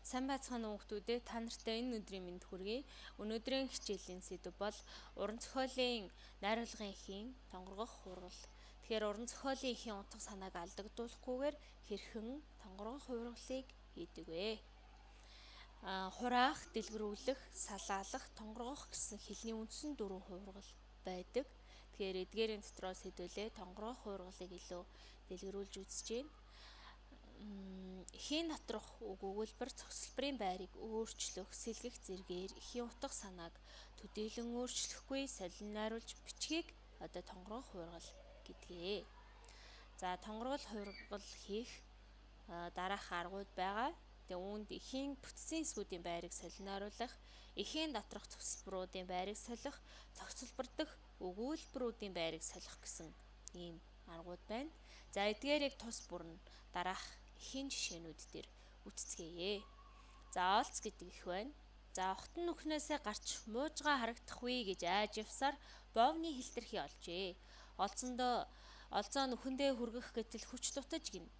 Сайн байцгаана уу хүмүүстээ, та нартай энэ өдрийн мэнд хүргэе. Өнөөдрийн хичээлийн сэдэв бол уран зохиолын найруулгын эхийн тонгоргох хувиргал. Тэгэхээр уран зохиолын эхийн утга санааг алдагдуулахгүйгээр хэрхэн тонгоргох хувиргалыг хийдэг вэ? Хураах, дэлгэрүүлэх, салаалах, тонгоргох гэсэн хэлний үндсэн дөрвөн хувиргал байдаг. Тэгэхээр эдгээрийн дотроос хэдүүлээ тонгоргох хувиргалыг илүү дэлгэрүүлж үзэж байна. Эхийн доторх үг өгүүлбэр цогцлборын байрыг өөрчлөх, сэлгэх зэргээр эхийн утга санааг төдийлөн өөрчлөхгүй солин найруулж бичгийг одоо тонгоргох хувиргал гэдгээ. За, тонгоргол хувиргал хийх дараах аргууд байгаа. Тэгээ үүнд эхийн бүтцийн хэсгүүдийн байрыг солин найруулах, эхийн доторх цогцлборуудын байрыг солих, цогцлбор дэх өгүүлбэрүүдийн байрыг солих гэсэн ийм аргууд байна. За, эдгээрийг тус бүрн дараах эхийн жишээнүүд дээр үтцгээе. За, олц гэдэг их байна. За, охтон нүхнээсээ гарч муужгаа харагдах вэ гэж айж явсаар боовны хилтерхий олжээ. Олцондоо олзоо нүхэндээ хүргэх гэтэл хүч дутаж гин.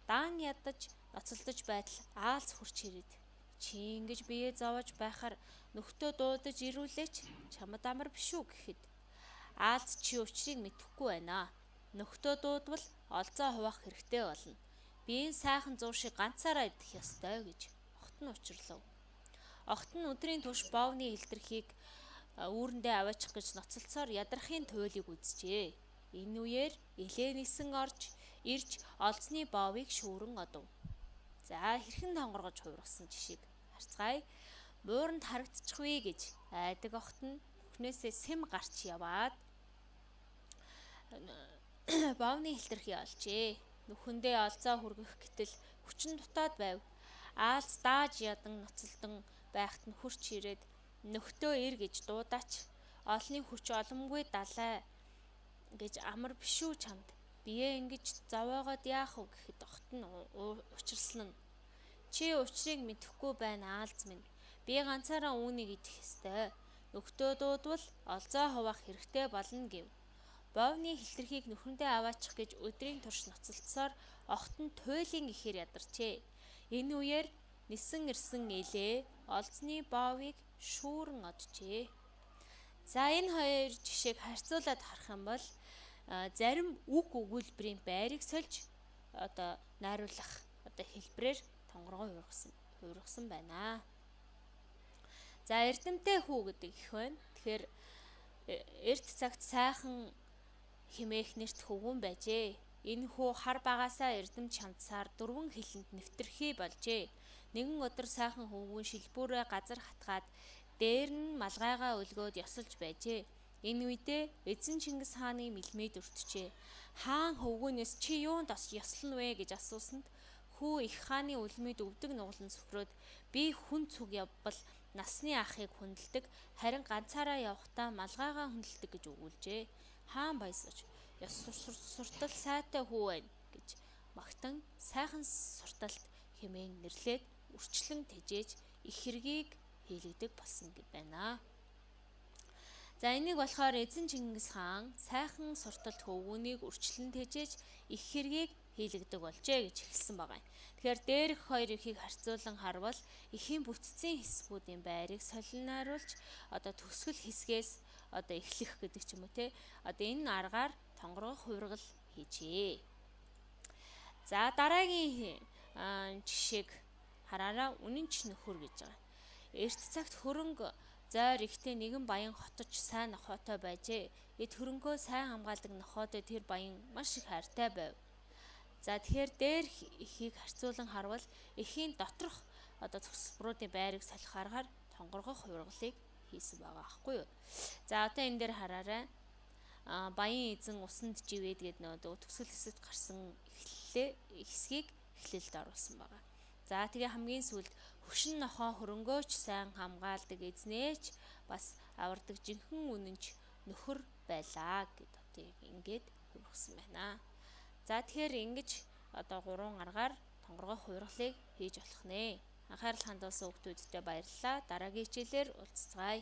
Даан ядаж ноцолдож байтал аалз хурч ирээд чи ингэж бие зовоож байхаар нөхдөө дуудаж ирүүлээч чамд амар биш үү гэхэд аалз чи учрыг мэдэхгүй байна. Нөхдөө дуудвал олзоо хуваах хэрэгтэй болно. Би энэ сайхан зур шиг ганцаараа идэх ёстой гэж охт нь учрлав. Охт нь өдрийн турш боовны хилтерхийг үүрэндээ аваачих гэж ноцолцоор ядрахын туйлыг үзжээ. Энэ үеэр элээ нисэн орж ирж олзны боовыг шүүрэн одов. За, хэрхэн тонгоргож хувиргасан жишээг харцгаая. Мууранд харагдчих вэ гэж айдаг охт нь бүхнээсээ сэм гарч яваад боовны хилтерхий олжээ. Нүхэндээ олзоо хүргэх гэтэл хүчин дутаад байв. Аалз дааж ядан ноцолдон байхад нь хурч ирээд нөхдөө ир гэж дуудаач. Олны хүч оломгүй далай гэж амар биш үү чамд. Бие ингэж зовоогоод яах вэ гэхэд охт нь учирсан нь. Чи учрыг мэдэхгүй байна аалз минь. Би ганцаараа үүнийг идэх ёстой. Нөхдөө дуудвал олзоо хуваах хэрэгтэй болно гэв. Боовны хилтерхийг нүхэндээ аваачих гэж өдрийн турш ноцолдсоор охт нь туйлын ихээр ядарчээ. Энэ үеэр нисэн ирсэн элээ олзны боовыг шүүрэн оджээ. За, энэ хоёр жишээг харьцуулаад харах юм бол зарим үг өгүүлбэрийн байрыг сольж одоо найруулах одоо хэлбэрээр тонгоргон хувиргасан байна. За, эрдэмтэй хүү гэдэг их байна. Тэгэхээр эрт цагт сайхан хэмээх нэрт хөвгүн байжээ. Энэ хүү хар багаасаа эрдэм чамдсаар дөрвөн хилэнд нэвтэрхий болжээ. Нэгэн өдөр сайхан хөвгүн шилбүүрээ газар хатгаад дээр нь малгайгаа өлгөөд ёсолж байжээ. Энэ үедээ эзэн Чингис хааны мэлмид өртжээ. Хаан хөвгүүнээс чи юунд ёслоно вэ гэж асуусанд хүү их хааны үлмид өвдөг нугалан сөхрөөд би хүн цуг явбал насны ахыг хүндэлдэг, харин ганцаараа явахдаа малгайгаа хүндэлдэг гэж өгүүлжээ. Хаан баясаж ёс суртал сайтай хүү байна гэж магтан сайхан сурталт хэмээн нэрлээд үрчлэн тэжээж их хэргийг хийлгэдэг болсон гэв байна. За, энийг болохоор эзэн Чингис хаан сайхан сурталт хөвгүүнийг үрчлэн тэжээж их хэргийг хийлгэдэг болжээ гэж хэлсэн байгаа юм. Тэгэхээр дээрх хоёр ихийг харьцуулан харвал эхийн бүтцийн хэсгүүдийн байрыг солин найруулж одоо төгсгөл хэсгээс одоо эхлэх гэдэг ч юм уу те. Одоо энэ аргаар тонгоргох хувиргал хийжээ. За, дараагийн жишээг хараараа үнэнч нөхөр гэж байгаа. Эрт цагт хөрөнгө зойр ихтэй нэгэн баян хотож сайн нохойтой байжээ. Эд хөрөнгөө сайн хамгаалдаг нохойтой тэр баян маш их хайртай байв. За, тэгэхээр дээр ихийг харьцуулан харвал эхийн доторх одоо цогцлборуудын байрыг солих аргаар тонгоргох хувиргалыг хийсэн байгаа аахгүй юу. За, одоо энэ дээр хараарай. Баян эзэн усанд живээд гэдэг нөгөө төгсгөл хэсэгт гарсан эхлэлээ хэсгийг эхлэлд оруулсан байгаа. За, тэгээ хамгийн сүүлд хөшин нохоо хөрөнгөөч сайн хамгаалдаг эзнээч бас авардаг жинхэнэ үнэнч нөхөр байлаа гэд одоо ингээд хувиргасан байна. За, тэгэхээр ингэж одоо гурван аргаар тонгоргох хувиргалыг хийж болох нэ. Анхаарал хандуулсан хүмүүстээ баярлалаа. Дараагийн хичээлээр уулзцгаая.